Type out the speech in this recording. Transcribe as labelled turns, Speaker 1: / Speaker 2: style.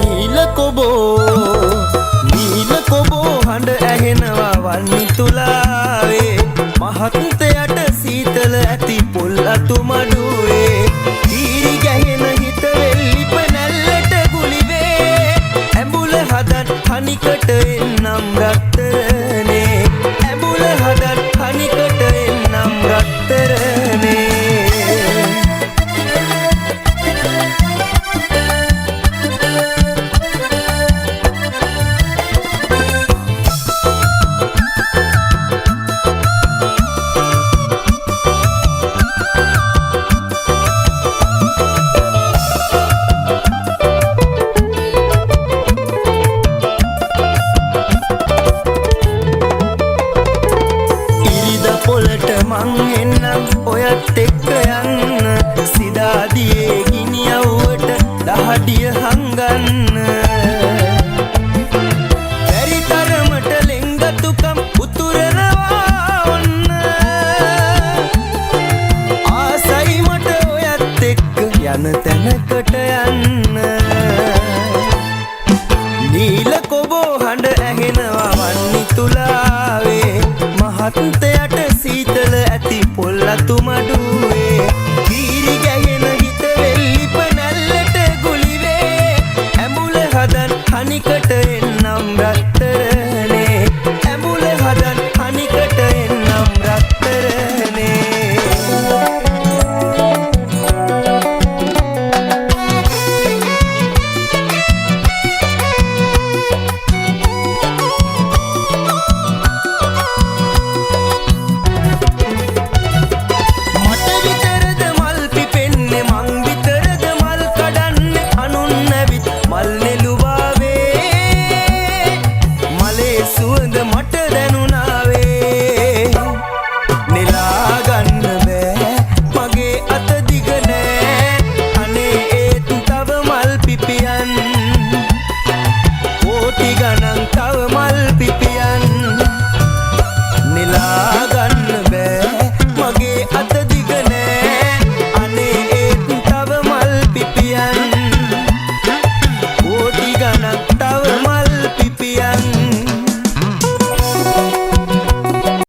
Speaker 1: නීල කොබෝ, නීල කොබෝ හඬ ඇහෙනවා වන්නි තුලාවේ. මහත්තයට සීතල ඇති පොල් අතු මඩුවේ. තීරි ගැහෙන හිත වෙල්ලිප නැල්ලට ගුලිවේ. ඇඹුල හදන් හනිකට එන්නම් රත්තරනේ. ඇඹුල හදන් හනිකට එන්නම් රත්තරනේ. ඉරිද පොලට මං එන්නම් ඔයත් එක්ක යන්න. සිදාදියේ ගිනි අවුවට දහඩිය හංගන්න. බැරි තරමට ලෙන්ගතුකම් උතුරනවා ඔන්න. ආසයි මට ඔයත් එක්ක යන තැනකට යන්න. නීල කොබෝ හඬ ඇහෙනවා වන්නි තුලාවේ. මහත්තයට සීතල ඇති පොල් අතු මඩුවේ.